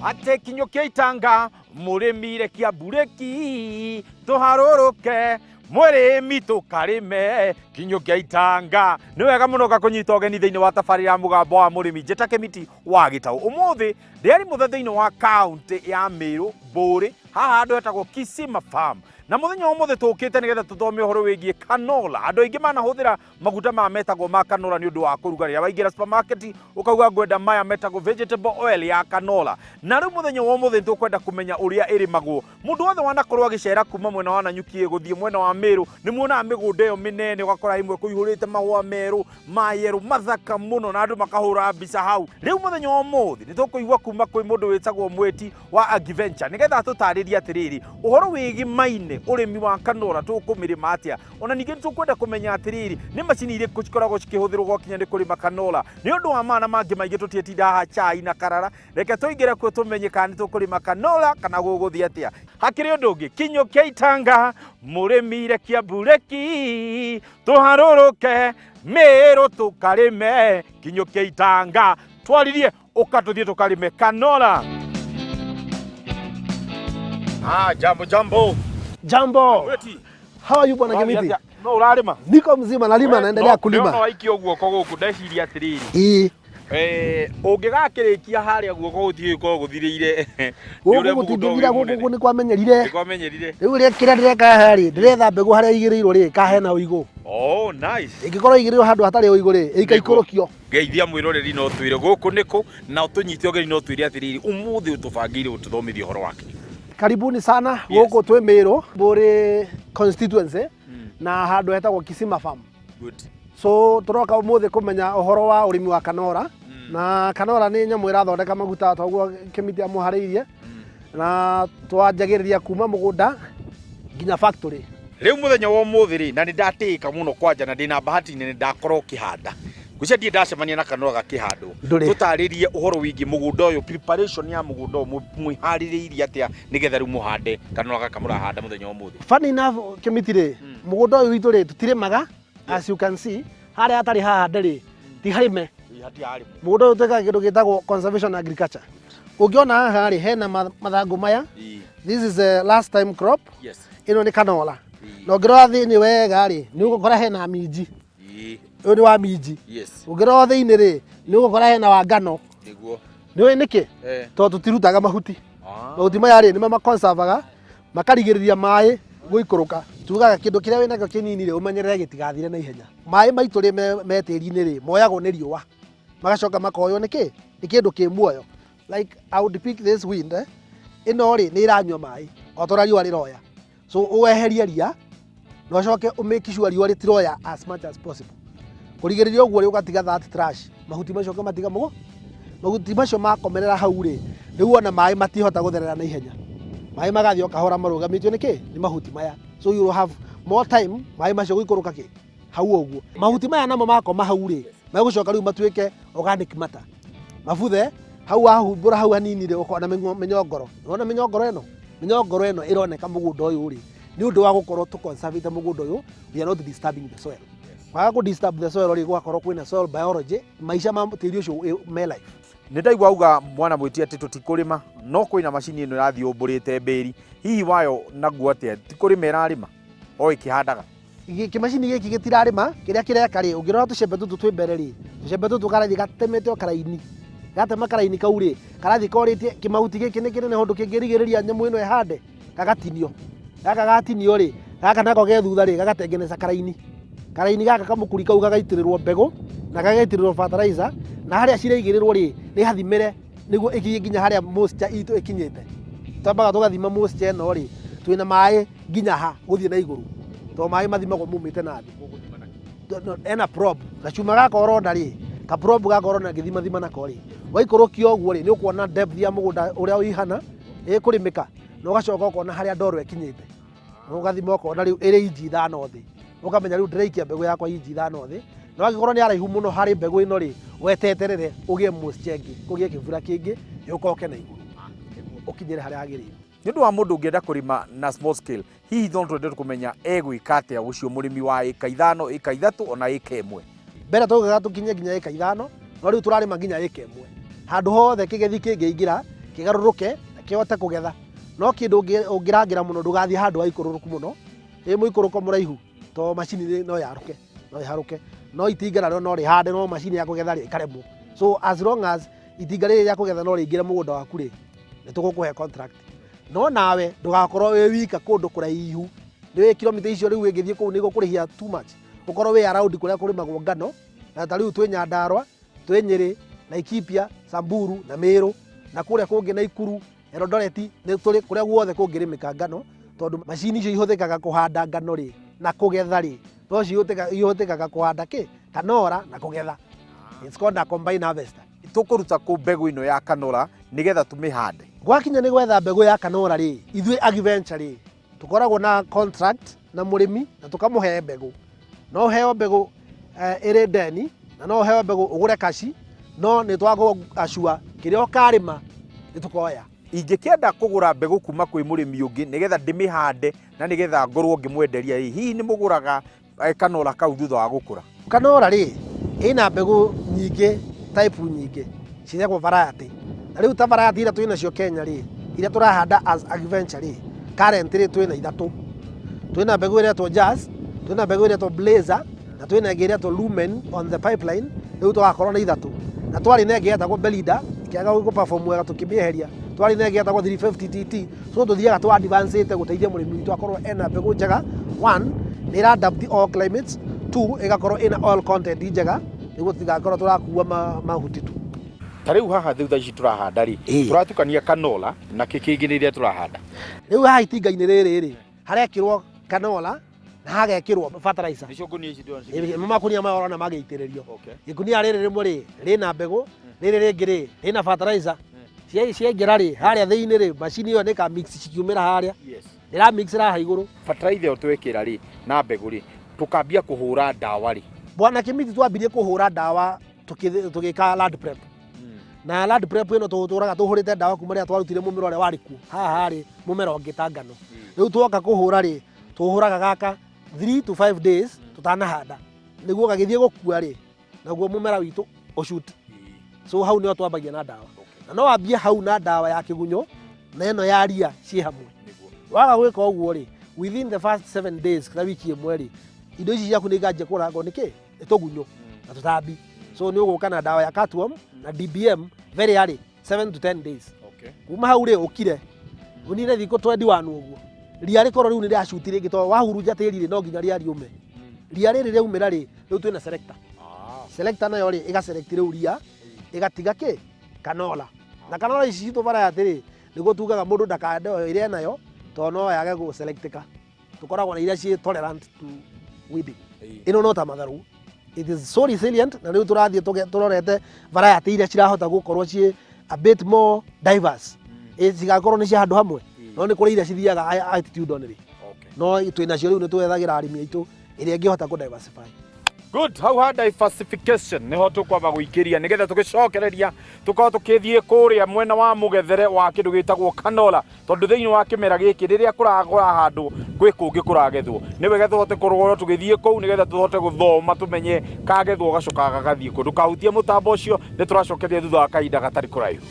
Atĩ kinyũkia itanga mũrĩmire kia mburĩki tũharũrũke mũrĩmi tũkarĩme kinyũkia itanga. Nĩ wega mũno ngakũnyita ũgeni thĩinĩ wa tabarĩra ya Mũgambo wa Mũrĩmi. Njĩta Kĩmiti wa Gĩtaũ. Ũmũthĩ ndĩarĩ mũthe thĩinĩ wa kaũntĩ ya Mĩrũ Mbũrĩ, haha handũ hetagwo Kisima Farm. Na mũthenya wa ũmũthĩ tũkĩte nĩgetha tũthome ũhoro wĩgiĩ canola. Andũ aingĩ manahũthĩra maguta maya metagwo ma canola nĩ ũndũ wa kũruga. Rĩrĩa waingĩra supermarket ũkauga ngwenda maya metagwo vegetable oil ya canola. Na rĩu mũthenya wa ũmũthĩ nĩtũkwenda kũmenya ũrĩa ĩrĩmagwo. Mũndũ wothe wanakorwo agĩcera kuma mwena wa Nanyuki gũthiĩ mwena wa Meru nĩ muonaga mĩgũnda ĩyo mĩnene, ũgakora ĩmwe kũihũrĩte mahũa merũ ma yerũ mathaka mũno na andũ makahũra mbica hau. Rĩu mũthenya wa ũmũthĩ nĩ tũkũigua kuma kwĩ mũndũ wĩtagwo Mweti wa Agriventure nĩgetha atũtarĩrie atĩrĩrĩ ũhoro wĩgimaine ũrĩmi wa canola tũkũmĩrĩma atĩa. Ona ningĩ nĩ tũkwenda kũmenya atĩrĩrĩ nĩ macini irĩkũ cikoragwo cikĩhũthĩrwo gwakinya nĩ kũrĩma canola. Nĩ ũndũ wa mana mangĩ maingĩ tũtiĩtinda haha chai na karara, reke tũingĩre kuo tũmenye kana nĩ tũkũrĩma canola kana gũgũthiĩ atĩa. Hakĩrĩ ũndũ ũngĩ, kinyũkia itanga mũrĩmire kia mburĩki tũharũrũke Mĩrũ tũkarĩme, kinyũkia itanga twaririe ũka tũthiĩ tũkarĩme canola. Ah, jambo jambo. Jambo. Weti. How are you, Bwana Kimiti? No ũrarĩma? Niko mzima, nalima, naendelea kulima. No waikio guoko gũkũ ndeciria atĩrĩrĩ. Ĩĩ. Eh, ũngĩgakĩrĩkia harĩa guoko gũthiĩ gũkorwo gũthirĩire. Gũkũ gũtingĩthira, gũkũ nĩ kwamenyerire. Nĩ kwamenyerire. Rĩu rĩa kĩrĩa ndĩreka haha rĩ, ndĩretha mbegũ harĩa igĩrĩirwo rĩ, kahena ũigũ. Oh, nice. Ĩngĩkorwo igĩrĩirwo handũ hatarĩ ũigũ rĩ, ĩikaikũrũkio. Geithia mwĩroreri na ũtwĩre gũkũ nĩkũ, na ũtũnyite ũgeni na ũtwĩre atĩrĩrĩ, ũmũthĩ ũtũbangĩire ũtũthomithie ũhoro wake. Karibuni sana. Yes. Gũkũ twĩ Mĩrũ, Mbũrĩ constituency, na handũ hetagwo Kisima Farm. Good. So tũroka ũmũthĩ kũmenya ũhoro wa ũrĩmi wa canola. Na canola nĩ nyamũ ĩrathondeka maguta toguo Kĩmiti amũharĩirie. Na twanjagĩrĩria kuma mũgũnda nginya factory. Rĩu mũthenya wa ũmũthĩ rĩ, na nĩ ndatĩĩka mũno kwanja na ndĩna bahati nene ndakorwo ũkĩhanda. Ngwĩciria ndirĩ ndacemania na canola gakĩhandwo. Ndũrĩ. Tũtarĩrie ũhoro wĩgiĩ mũgũnda ũyũ, preparation ya mũgũnda ũyũ mwĩharĩrĩirie atĩa nĩgetha rĩu mũhande canola gaka mũrahanda mũthenya wa ũmũthĩ? Funny enough, Kĩmiti rĩ, mũgũnda ũyũ witũ rĩ, tũtirĩmaga. As you can see, harĩa hatarĩ hahande rĩ, ti harĩme. Mũgũnda ũyũ twĩkaga kĩndũ gĩtagwo conservation agriculture. Ũngĩona haha rĩ, hena mathangũ maya. This is a last time crop. Ĩno nĩ canola. Na ũngĩrora thĩinĩ wega rĩ, nĩ ũgũkora hena minji. Ũyũ nĩ wa minji. Ũngĩrora thĩinĩ rĩ, nĩ ũgũkora hena wa ngano. Nĩ ũĩ nĩkĩ? Tondũ tũtirutaga mahuti. Mahuti maya rĩ, nĩmo makonservaga, makarigĩrĩria maĩ gũikũrũka. Tugaga kĩndũ kĩrĩa wĩnakĩo kĩnini rĩ, ũmenyerere gĩtigathire na ihenya. Maĩ maitũ rĩ, me tĩri-inĩ rĩ, moyagwo nĩ riũa, magacoka makoywo nĩ kĩ? Nĩ kĩndũ kĩ muoyo. Like I would pick this wind, eh? Ĩno rĩ, nĩ ĩranyua maĩ o ta ũrĩa riũa rĩroya. So ũweherie ria na ũcoke ũmake sure riũa rĩtiroya as much as possible. Kũrigĩrĩria ũguo rĩ, ũgatiga that trash, mahuti macio ũkamatiga mũgo, mahuti macio makomerera hau rĩ, rĩu ona maĩ matihota gũtherera na ihenya. Maĩ magathiĩ o kahora marũgamĩtio nĩ kĩ? Nĩ mahuti maya. So you will have more time maĩ macio gũikũrũka kĩ? Hau ũguo. Mahuti maya namo makoma hau rĩ, megũcoka rĩu matuĩke organic matter. Mabuthe, hau wahumbũra hau hanini rĩ, ũkona mĩnyongoro. Ũrona mĩnyongoro ĩno? Mĩnyongoro ĩno ĩroneka mũgũnda ũyũ rĩ, nĩ ũndũ wa gũkorwo tũ conservate mũgũnda ũyũ, we are not disturbing the soil. Kwaga kũ disturb the soil rĩ, gũgakorwo kwĩna soil biology, maica ma tĩri ũcio me life. Nĩ ndaigua auga mwana mwĩti atĩ tũtikũrĩma, no kwĩna macini ĩno ĩrathiĩ ũmbũrĩte mbĩri. Hihi wayo naguo atĩa? Ti kũrĩma ĩrarĩma o ĩkĩhandaga? Kĩmacini gĩkĩ gĩtirarĩma, kĩrĩa kĩreka rĩ, ũngĩrora tũcembe tũtũ twĩ mbere rĩ, tũcembe tũtũ karathiĩ gatemete o karaini. Gatema karaini kau rĩ, karathiĩ korĩtie kĩmahuti gĩkĩ nĩ kĩnene ũndũ kĩngĩrigĩrĩria nyamũ ĩno ĩhande, gagatinio. Gaka gatinio rĩ, gaka nako ge thutha rĩ, gagatengeneza karaini. Karaini gaka kamũkuri kau gagaitĩrĩrwo mbegũ na gagaitĩrĩrwo fertilizer, na harĩa ciraigĩrĩrwo rĩ, nĩ hathimĩre nĩguo ĩkinye nginya harĩa moisture itũ ĩkinyĩte. Twambaga tũgathima moisture ĩno rĩ, twĩna maĩ nginya ha gũthiĩ na igũrũ, tondũ maĩ mathimagwo maumĩte na thĩ. Ena probe, gacuma gaka ũrona rĩ, ka probe gaka ũrona ngĩthimathima nako rĩ, waikũrũkia ũguo rĩ, nĩ ũkuona depth ya mũgũnda ũrĩa ũihana, ĩkũrĩmĩka, na ũgacoka ũkona harĩa ndoro ĩkinyĩte. Ũgathima ũkona rĩu ĩrĩ inji 5 thĩ, ũkamenya rĩu ndĩraikia mbegũ yakwa inji 5 thĩ, no angĩkorwo nĩ haraihu mũno harĩ mbegũ ĩno rĩ, weteterere ũgĩe moisture ĩngĩ, kũgĩe kĩbura kĩngĩ, yũke na igũrũ ũkinyĩre harĩa hagĩrĩire. Nĩ ũndũ wa mũndũ ũngĩenda kũrĩma na small scale, hihi no twende kũmenya egwĩka atĩa ũcio mũrĩmi wa ĩka 5, ĩka 3 ona ĩka 1? Mbere twaugaga tũkinye nginya ĩka 5, no rĩu tũrarĩma nginya ĩka 1. Handũ hothe kĩgethi kĩngĩingĩra, Kĩgarũrũke na kĩhote kũgetha. No kĩndũ ũngĩrangĩra mũno, ndũgathiĩ handũ haikũrũrũku mũno, ĩ mũikũrũko mũraihu, to macini no yarũke, no ĩharũke. No itinga narĩo no rĩhande, no macini ya kũgetha rĩ ĩkaremwo. So as long as itinga rĩrĩ rĩa kũgetha no rĩingĩre mũgũnda waku rĩ, nĩ tũgũkũhe contract. No nawe ndũgakorwo wĩ wika kũndũ kũraihu. Nĩ wĩ kilomita icio rĩu ĩngĩthiĩ kũu nĩ igũkũrĩhia too much. Ũkorwo wĩ around kũrĩa kũrĩmagwo ngano, na ta rĩu twĩ Nyandarua, twĩ Nyĩrĩ, Laikipia, Samburu na Meru, na kũrĩa kũngĩ Naikuru, Eldoret, nĩ tũrĩ kũrĩa guothe kũngĩrĩmĩka ngano, tondũ macini icio ihũthĩkaga kũhanda ngano rĩ, na kũgetha rĩ, no ihũthĩkaga kũhanda kĩ? Kanora na kũgetha. It's called a combine harvester. Tũkũruta kũ mbegũ ĩno ya kanora nĩgetha tũmĩhande? Gwakinya nĩ gwetha mbegũ ya kanora rĩ, ithuĩ Agriventure rĩ, tũkoragwo na contract na mũrĩmi na tũkamũhe mbegũ. No ũheo mbegũ ĩrĩ ndeni na no ũheo mbegũ ũgũre kaci, no nĩ twagũ assure kĩrĩa ũkarĩma nĩ tũkoya. Ingĩkĩenda kũgũra mbegũ kuma kwĩ mũrĩmi ũngĩ nĩgetha ndĩmĩhande na nĩgetha ngorwo ngĩmwenderia ĩ, hihi nĩ mũgũraga kanora kau thutha wa gũkũra? Kanora rĩ, ĩna mbegũ nyingĩ, type nyingĩ, ciĩtagwo variety. Na rĩu ta variety iria twĩnacio Kenya rĩ, iria tũrahanda as Agriventure rĩ, currently twĩna ithatũ. Twĩna mbegũ ĩretwo Jazz, twĩna mbegũ ĩretwo Blazer, na twĩna ĩngĩ ĩretwo Lumen on the pipeline, rĩu tũgakorwo na ithatũ. Na twarĩ na ĩngĩ yetagwo Belinda, ĩkĩaga gũ perform wega tũkĩmĩeheria. Twarĩ na ĩngĩ yetagwo 350 TT, so tũthiaga tũ advance gũteithia mũrĩmi witũ akorwo ena mbegũ njega. One, nĩ ĩra adapt all climates. Two, ĩgakorwo ĩna oil content njega nĩguo tũtigakorwo tũrakua mahuti tu. Ta rĩu haha thutha ici tũrahanda rĩ, tũratukania kanola na kĩ kĩngĩ nĩ iria tũrahanda? Rĩu haha itinga-inĩ rĩrĩ rĩ, harekĩrwo kanola na hagekĩrwo fertilizer. Nĩcio ngũnia ici ndĩrona Ĩ, makunia maya ũrona magĩitĩrĩrio. Gĩkunia rĩrĩ rĩmwe rĩ rĩna mbegũ, rĩrĩ rĩngĩ rĩ rĩna fertilizer. Ciaingĩra rĩ harĩa thĩinĩ rĩ, macini ĩyo nĩ ka mix cikiumĩra harĩa. Ĩra mix haha igũrũ. Fertilizer ĩyo twekĩra rĩ na mbegũ rĩ, tũkambia kũhũra ndawa rĩ? Bwana Kĩmiti, twambirie kũhũra ndawa tũgĩka land prep. Na land prep ĩno tũtũraga tũhũrĩte ndawa kuma rĩrĩa twarutire mũmera ũrĩa warĩ kuo. Haha harĩ mũmera ũngĩ ta ngano. Rĩu twoka kũhũra rĩ, tũhũraga gaka 3 to 5 days tũtanahanda, nĩguo gagĩthiĩ gũkua rĩ, naguo mũmera witũ ũshoot. So hau nĩho twambagia na ndawa. Na no wambie hau na ndawa ya kĩgunyũ na ĩno ya ria ciĩ hamwe. Waga gwĩka ũguo rĩ, within the first 7 days kana wiki ĩmwe rĩ, indo ici ciaku nĩ ikanjia kũrangwo nĩ kĩ? Nĩ tũgunyũ na tũtambi. So nĩ ũgũka na ndawa ya cutworm na DBM very early, 7 to 10 days. Kuma hau rĩ, ũkire ũnine thikũ 21 ũguo, ria rĩkorwo rĩu nĩ rĩacuti rĩngĩ, tondũ wahurunja tĩri rĩ, no nginya ria riũme. Ria rĩrĩ rĩaumĩra rĩ, rĩu twĩna selector. Selector nayo rĩ, ĩga select rĩu ria, ĩgatiga kĩ? Kanola. Na kanola ici citũ variety rĩ, nĩguo tugaga mũndũ ndakahande o ĩrĩa enayo, tondũ no yage gũ selectĩka. Tũkoragwo na iria ciĩ tolerant to weeding. Ĩno no ta matharũ, it is so resilient. Na rĩu tũrathiĩ tũrorete variety iria cirahota gũkorwo ciĩ a bit more diverse, cigakorwo nĩ cia handũ hamwe, no nĩ kũrĩ iria cithiaga altitude only. No twĩ nacio rĩu, nĩ twethagĩra arĩmi aitũ ĩrĩa ĩngĩhota kũ diversify. Good, hau ha diversification niho tukwamba guikiria nigetha tugicokereria tukorwo tukithie kuria mwena wa mugethere wa kindu gitagwo canola, tondu thiini wa kimera giki riria kurahandwo kwi kungi kuragethwo, ni wega tuhote kurwo tugithie kuu nigetha tuhote guthoma tumenye kagethwo gacokaga gagathie ku. Ndukahutie mutambo ucio, ni turacokeria thutha wa kahinda gatari kuraihu.